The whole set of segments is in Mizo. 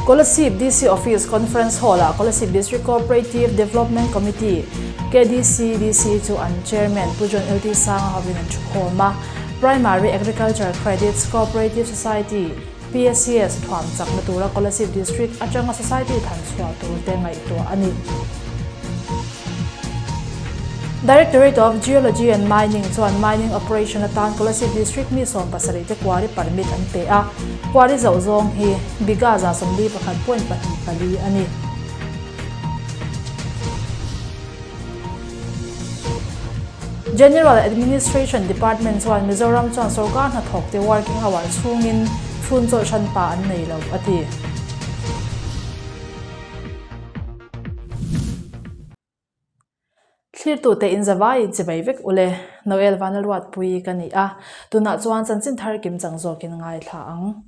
Kolasib DC Office Conference Hall-ah Kolasib District Cooperative Development Committee, KDCDC, chu an Chairman Pu John LT Sanga hovin an thukhawm a. Primary Agriculture Credits Cooperative Society, PACS, thuam chakna tura Kolasib District atanga Society than chhuah tur te ngaihtuah a ni. Directorate of Geology and Mining chuan mining operation atan Kolasib District mi 70 te quarry permit an pe a, quarry zauh zawng hi bigha 41.24 a ni. General Administration Department chuan Mizoram chuan sorkar hnathawk te working hour chhungin chhun chawlh hranpa an nei lo a ti. Thlirtute inzavai chivei vek ule, Noel Vanlalruatpui ka ni a, tunah chuan chanchin thar kim chang zawkin ngaithla ang.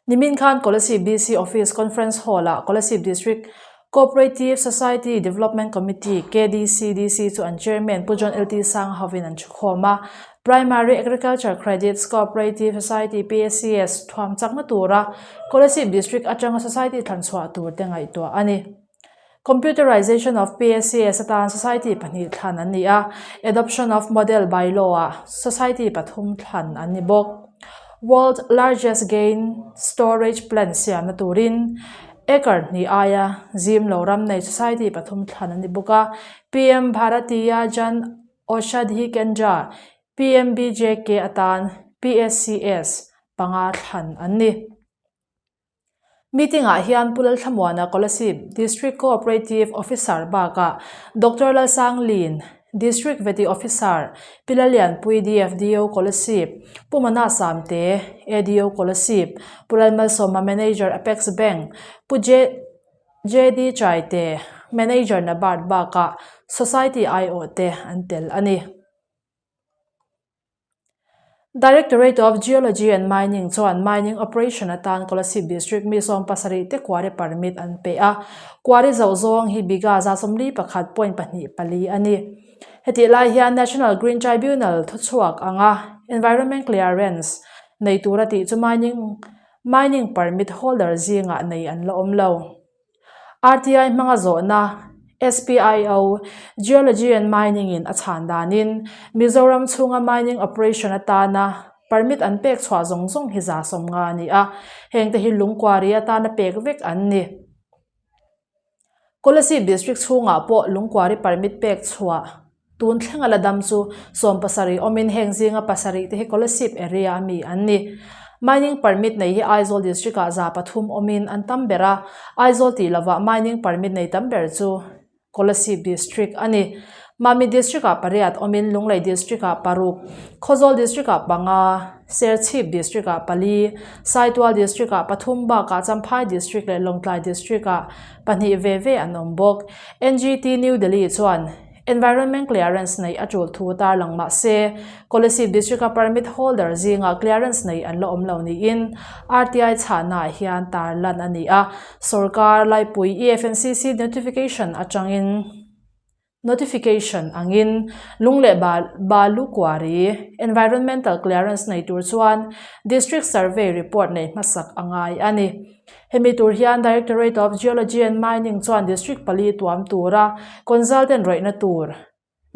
Nimin khan Kolasib DC Office Conference Hall-ah Kolasib District Cooperative Society Development Committee, KDCDC, chu an Chairman Pu John LT Sanga hovin an thukhawm a. Primary Agriculture Credits Cooperative Society, PACS, thuam chakna tura Kolasib District atanga Society thlanchhuah tur te ngaihtuah a ni. Computerization of PACS atan Society pahnih thlan an ni a, Adoption of Model By-Law-ah Society pathum thlan an ni bawk. World Largest Gain Storage Plant siamna turin acre hnih aia zim lo ram nei Society pathum thlan an ni bawk a, PM Bharatiya Jan Aushadhi Kendra, PMBJK, atan PACS panga thlan an ni. Meeting-ah hian Pu Lalthlamuana Kolasib District Cooperative Officer bakah Doctor Lalsang Lin, District Vety Officer, Pi Lalianpui DFDO Kolasib, Pu Mana Samte, ADO Kolasib, Pu Lalmalsawma Manager Apex Bank, Pu JD Chaite, Manager NABARD bakah Society aiawhte an tel a ni. Directorate of Geology and Mining chuan mining operation atan Kolasib District mi 70 te quarry permit an pe a, quarry zoh zawng hi bigha 41.24 a ni. Hetih lai hian National Green Tribunal thuchhuak anga environment clearance nei tura tih chu mining mining permit holder zingah nei an la awm lo. RTI hmanga zawhna, SPIO, Geology and Mining in a chhan danin Mizoram chhunga mining operation atana permit an pek chhuah zawng zawng hi 150 a ni a, hengte hi lungkuari atana pek vek an ni. Kolasib District chhungah pawh lungkuari permit pek chhuah tun thlenga la dam chu 70 awmin heng zinga pasarih te hi Kolasib area a mi an ni. Mining permit nei hi Aizawl District ah 300 awmin an tam ber a, Aizawl tih lovah mining permit nei tam ber chu Kolasib District a ni. Mami District ah pariat awmin Lunglei District ah paruk, Khawzawl District ah panga, Serchhip District ah pali, Saitual District ah pathum bakah Champhai District leh Lawngtlai District ah pahnih ve ve an awm bawk. NGT New Delhi chuan Environment clearance neih a tul thu tarlang mah se, Kolasib District-a permit holder zingah clearance nei an la awm lo niin RTI chhahnaah hian tarlan a ni a. Sorkar laipui EFNCC notification atangin notification angin lung leh balu kuari environmental clearance nei tur chuan District Survey report nei hmasak a ngai a ni. Hemi tur hian Directorate of Geology and Mining chuan District pali tuam tura consultant rawihna tur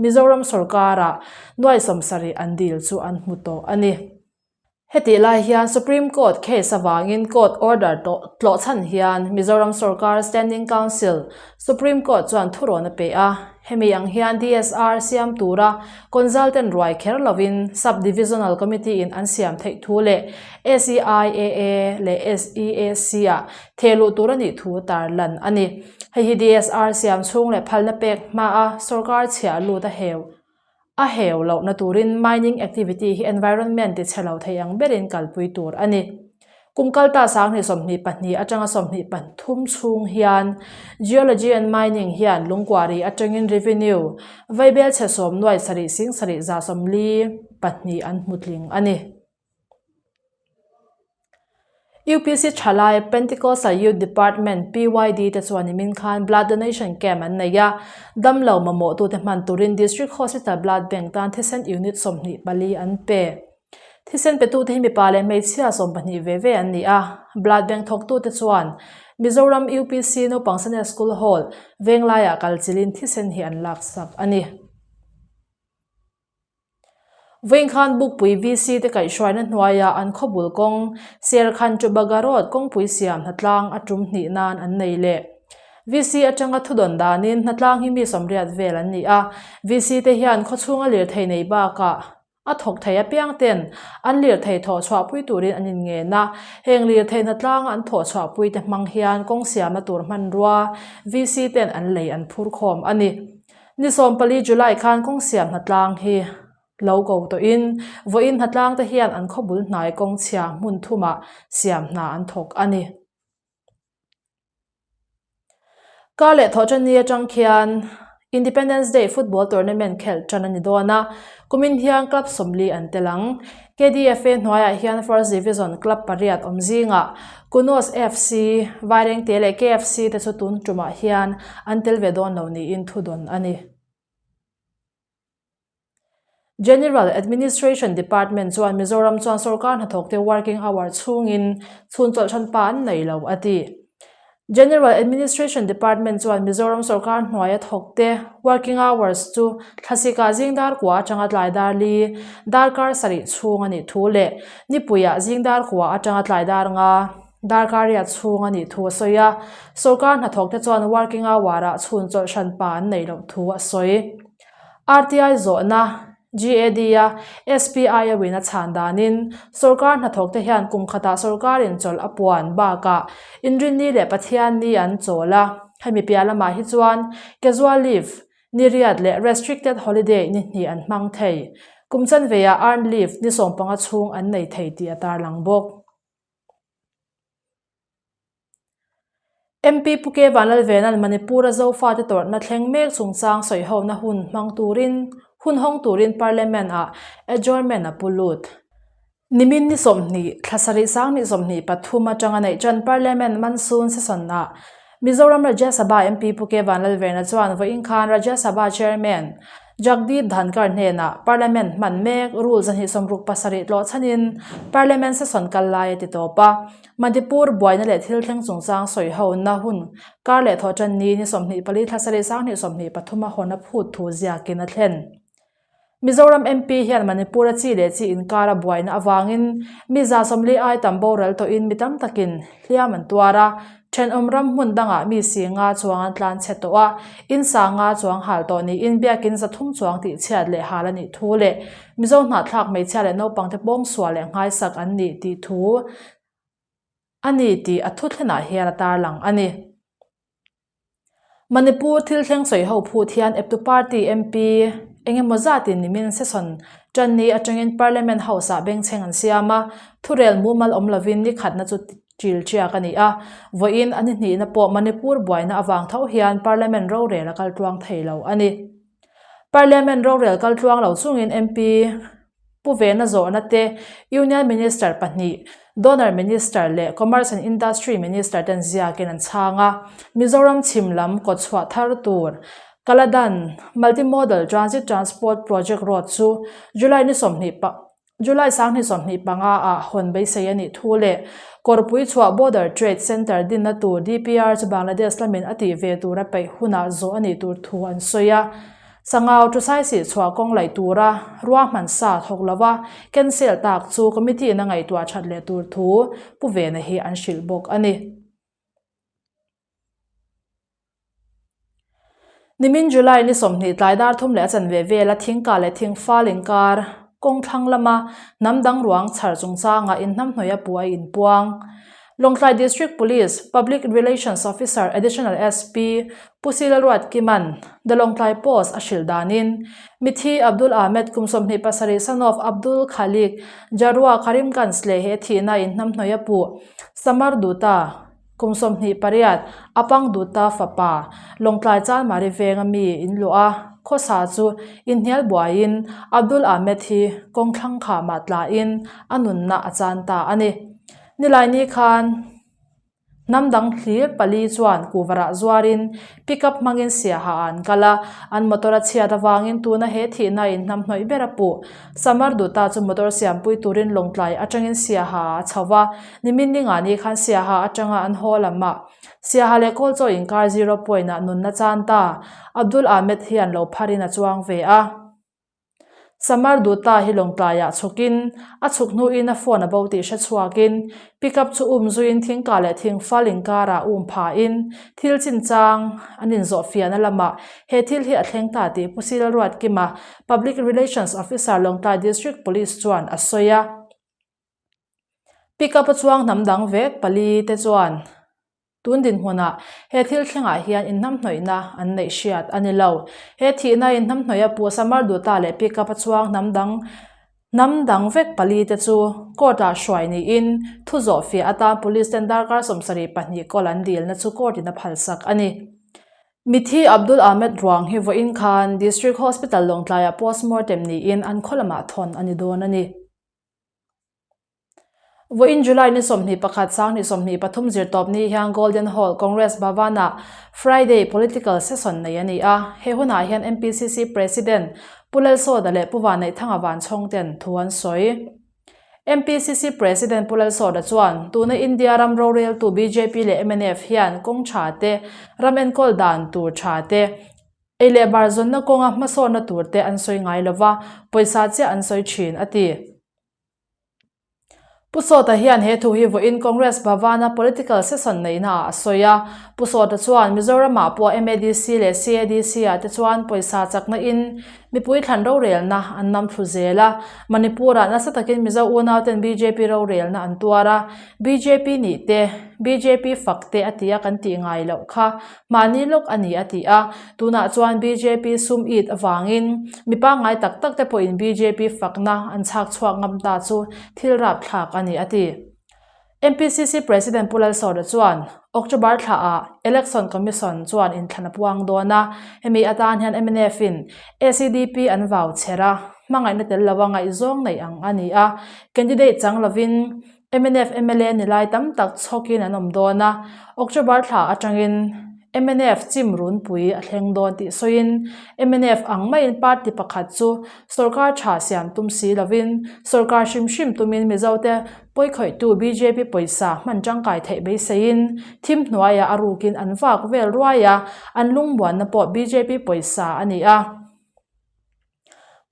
Mizoram sorkara nuai 70 an dil chu an hmu tawh a ni. Hetih lai hian Supreme Court case avangin court order tlawh chhan hian Mizoram sorkar Standing Council Supreme Court chuan thurawn a pe a. Hemi ang hian DSR siam tura consultant ruai kher lovin Sub-Divisional Committee in an siam theih thu leh SEIAA leh SEAC-ah thehluh tur a nih thu tarlan a ni. Hei hi DSR siam chhung leh phalna pek hmaa sorkar chhiah lut a heu a heu lohna turin mining activity hi environment ti chhe lo thei ang berin kalpui tur a ni. Kum kalta 2022 atanga 23 chhung hian Geology and Mining hian lungkuari atangin revenue vaibel chhe sawm nuai sarih sing sarih za 42 an hmu tling a ni. UPC thalai Pentecostal Youth Department, PYD, te chuan nimin khan blood donation camp an nei a, damlo mamawhtute hman turin District Hospital Blood Bank tan thisen unit 24 an pe. Thisen petute hi mipa leh hmeichhia 12 ve ve an ni a, Blood Bank thawktute chuan Mizoram UPC Naupang Senior School Hall Venglaiah kalchilhin thisen hi an laksak a ni. Vawiin khan Bukpui VC te kaihhruaina hnuaiah an khawbul kawng Serkhan to Baga Road kawngpui siam hnatlang a tum hnih nan an nei leh. VC atanga thudawn danin hnatlang hi mi 80 vel an ni a, VC te hian khawchhunga lirthei nei bakah a thawk thei apiang ten an lirthei thawh chhuahpui turin an inngen a, heng lirthei hnatlanga an thawh chhuahpui te hmang hian kawng siamna tur hmanrua VC ten an lei an phur khawm a ni. Ni 14 July khan kawng siam hnatlang hi lo ko tawhin vawiin hnatlang te hian an khawbul hnai kawng chhia hmun thumah siam hna an thawk a ni. Kar leh thawh tan ni atang khian Independence Day Football Tournament khelh tan a ni dawn a, kumin hian club 40 an tel ang. KDFA hnuaiah hian First Division club pariat awm zingah Kunos FC, Vairengte leh KFC te chu tun tumah hian an tel ve dawn lo niin thudawn a ni. General Administration Department chuan Mizoram chuan sorkar hnathawkte working hour chhungin chhun chawlh hranpa an nei lo a ti. General Administration Department chuan Mizoram sorkar hnuaia thawkte working hours chu thlasika zing dar kua atanga tlai dar li darkar sarih chhung a nih thu leh nipuiah zing dar kua atanga tlai dar nga darkar riat chhung a nih thu a sawi a. Sorkar hnathawkte chuan working hour-ah chhun chawlh hranpa an neih loh thu a sawi. RTI zawhna, GAD-a SPI-a win a chhan danin, sorkar hnathawkte hian kum khatah sorkarin chawlh a puan bakah Inrinni leh Pathianni an chawl a. Hemi piah lamah hi chuan casual leave ni riat leh restricted holiday ni hnih an hmang thei. Kum chanveah earned leave ni 15 chhung an nei thei tih a tarlang bawk. MP Pu K Vanlalvena'n Manipur-a Zofate tawrhna thleng mek chungchang sawihona hun hmang turin hun hawng turin Parliament-ah adjournment a pu lut. Nimin ni 20, thla sarih sang ni 23 atanga neih tan Parliament Monsoon Session-ah Mizoram Rajya Sabha MP Pu K Vanlalvena chuan vawiin khan Rajya Sabha Chairman Jagdeep Dhankhar hnenah Parliament hman mek Rule 267 tlawh chhanin Parliament Session kal lai a ti tawp a. Manipur buaina leh thil thleng chungchang sawi hona hun kar leh thawh tan ni ni 24 thla sarih sang hnih 23 a hawn a phut thu ziakin a thlen. Mizoram MP hian Manipur-a chi leh chi inkara buaina avangin mi 140 ai tam boral tawhin mi tam takin hliam an tuar a, thenawm ram hmun dangah mi si nga chuang an tlan chhe tawh a, in sa nga chuang hal tawh niin biakin 300 chuang tihchhiat leh hal a nih thu leh Mizo hnahthlak hmeichhia leh naupangte pawngsual leh nghaisak an nih tih thu a ni tih a thuthlenah hian a tarlang a ni. Manipur thil thleng sawi ho phut hian eptu party MP eng emaw zatin nimin session tan ni atangin Parliament House-ah bengchheng an siam a, thurel mumal awm lovin ni khatna chu ṭil ṭiak a ni a. Vawiin a ni hnihna pawh Manipur buaina avang tho hian Parliament rorel a kal tluang thei lo a ni. Parliament rorel kal tluang lo chungin MP Pu Vena zawhna te Union Minister pahnih, Donor Minister leh Commerce and Industry Minister ten ziakin an chhang a. Mizoram chhim lam kawtchhuah thar tur Kaladan Multi-Modal Transit Transport Project Road chu July ni 20 July sanghnih 25 ah hawn beisei a nih thu leh Kawrpui chhuah Border Trade Centre dinna tur DPR chu Bangladesh lamin a tih ve tura peih hunah zawh a nih tur thu an sawi a. Sangau Tusaisih chhuah kawng laih tura ruahman sa thawk lova cancel tak chu committee in a ngaihtuah that leh tur thu Pu Vena hi an hrilh bawk a ni. Nimin July ni 20 tlai dar thum leh a chanve vela thingka leh thingfal inkar kawng thlang lama hnam dang ruang chhar chungchanga inhnamhnawih a pu a inpuang. Lawngtlai District Police Public Relations Officer Additional SP Pu Silalruat Kiman The Lawngtlai Post a hrilh danin Mithi Abdul Ahmed kum 27 son of Abdul Khalik Jarua Karimganj leh he thihna inhnamhnawih a pu Samar Dutta Kum 28, a pang Dutta fapa, Lawngtlai Chanmari venga mi in luah a, khawsa chu inhnial buaiin Abdul Ahmed hi kawng thlang khamah tlain a nunna a chan ta a ni. Nilai ni khan Hnam dang hlir pali chuan kuvarah zuarin pickup hmangin Siaha ah an kal a, an motor a chhiat avangin tuna he thihna in hnam hnawih ber a puh. Samar Dutta chu motor siampui turin Lawngtlai atangin Siaha ah a chho va, nimin ninga ni khan Siaha atanga an haw lamah Siaha leh Kawlchaw inkar zero point ah nunna chan ta Abdul Ahmed hian lo pharin a chuang ve a. Samar Dutta hi Lawngtlaiah chhukin, a chhuk hnuin a phone a bo tih hre chhuakin, pickup chu um zuiin thingkah leh thingfal inkarah um phahin thil chinchang an inzawh fiahna lamah he thil hi a thleng ta tih Pu Sil Ruatkima, Public Relations Officer Lawngtlai District Police chuan a sawi a. Pickup a chuang hnam dang vek pali te chuan Tun dinhmunah he thil thlengah hian inhnamhnawihna an neih hriat a ni lo. He thihna inhnamhnawih a puh Samar Dutta leh pickup a chuang hnam dang hnam dang vek pali te chu court ah hruai niin thu zawh fiah atan police ten darkar 72 kawl an dilna chu court in a phalsak a ni. Mithi Abdul Ahmed ruang hi vawiin khan District Hospital Lawngtlaiah postmortem niin an khaw lamah thawn a ni dawn a ni. Vawiin July ni 21 sang ni 23 zirtawp ni hian Golden Hall Congress Bhavan-ah Friday Political Session nei a ni a. He hunah hian MPCC President Pu Lalsawta leh Pu Vanneihthanga Vanchhawng ten thu an sawi. MPCC President Pu Lalsawta chuan tuna India ram roreltu bjp leh mnf hian kawng tha te, ram enkawl dan tur tha te, ei leh bar zawnna kawnga hmasawnna tur te an sawi ngai lova, pawisa chiah an sawi thin, a ti. Pu Sawta hian he thu hi vawiin Congress Bhavan-a political session neihnaah a sawi a. Pu Sawta chuan Mizoramah pawh MADC leh CADC-ah te chuan pawisa chakna in mipui thlan rorelna an nam thlu zel a. Manipur-ah nasa takin Mizo unauten bjp rorelna an tuar a. Bjp nih te, bjp fak te a ti a kan tih ngai loh kha Mahni lawk a ni a ti a, tunah chuan bjp sum it avangin mi pangngai tak tak te pawhin bjp fakna an chhak chhuak ngam ta chu thil rapthlak a ni a ti. MPCC President Pu Lalsawta chuan October thlaah Election Commission chuan inthlan a puang dawn a, hemi atan hian mnf in ACDP an vau chher a, hmangaihna tel lova ngaihzawng neih ang a ni a, candidate chang lovin Mnf mla ni lai tam tak chhawkin an awm dawn a, October thla atangin mnf chim runpui a thleng dawn tih sawiin mnf ang maiin party pakhat chu sorkar tha siam tum si lovin sorkar hrim hrim tumin Mizote pawikhawihtu bjp pawisa hman tangkai theih beiseiin thim hnuaiah a rukin an vak vel ruai a, an lungmuanna pawh bjp pawisa a ni a,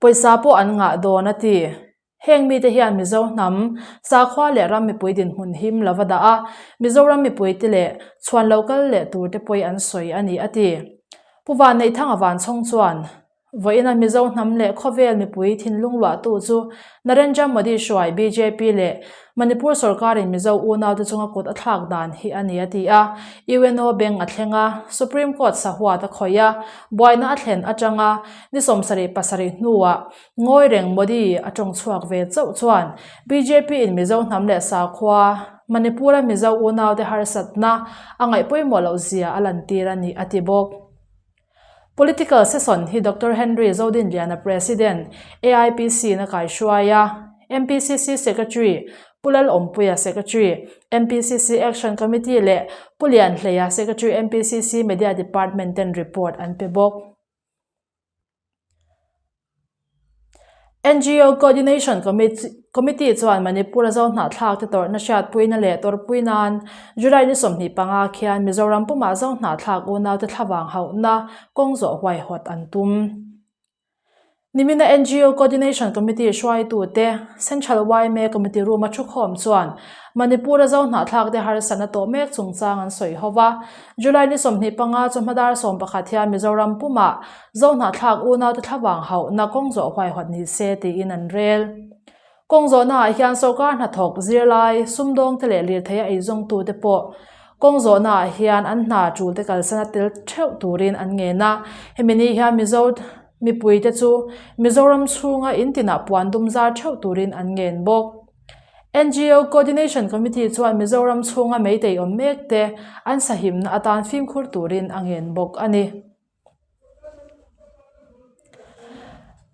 pawisa pawh an ngah dawn a ti. Heng mite hian Mizo hnam, sakhua leh ram mipui dinhmun him lova dah a, Mizoram mipuite leh chhuan lo kal leh turte pawi an sawi a ni, a ti. Pu Vanneihthanga Vanchhawng chuan, Vawiina Mizo hnam leh khawvel mipui thinlung luahtu chu Narendra Modi hruai bjp leh Manipur sorkarin Mizo unaute chunga kut a thlak dan hi a ni, a ti a. UNO beng a thleng a, Supreme Court sahuat a khawih a, buaina a thlen atanga ni 77 hnuah Ngawi reng Modi a tawng chhuak ve chauh chuan bjp in Mizo hnam leh sakhua, Manipur a Mizo unaute harsatna a ngaih pawimawh loh zia a lantir a ni, a ti bawk. Political session hi Doctor Henry Zodinliana President, AIPC in a kaihruai a, MPCC Secretary Pu Lalawmpuia Secretary, MPCC Action Committee leh Pu Lianhleia Secretary MPCC Media Department ten report an pe bawk. NGO Coordination Committee chuan Manipur-a zo hnahthlak te tawrhna hriatpuina leh tawrhpui nan July ni 25 khian Mizoram pumah zo hnahthlak unaute thlavang hauhna kawng zawh huaihawt an tum. Nimina NGO Coordination Committee hruaitute Central yma Committee Room-a thukhawm chuan Manipur-a zo hnahthlak te harsatna tawh mek chungchang an sawi ho va. July ni 25 chu hmadar 11 hian Mizoram pumah Zo hnahthlak unaute thlavang hauhna kawng zawh huaihawt ni se tiin an rel. Kawng zawhnaah hian sorkar hnathawk, zirlai, sumdawngte leh lirtheia eizawngtute pawh kawng zawhnaah hian an hna tulte kalsana tel theuh turin an ngen a. Hemi ni hian Mizo mipuite chu Mizoram chhunga in tinah puan dum zar theuh turin an ngen bawk. NGO Coordination Committee chuan Mizoram chhunga meitei awm mekte an sahimna atan fimkhur turin a ngen bawk a ni.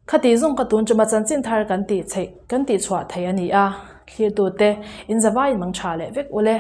Khati zawng ka tun chuma chanchin thar kan tih chheih kan tih chhuah theih a ni a, thlirtute in zavaiin mang tha leh vek ule.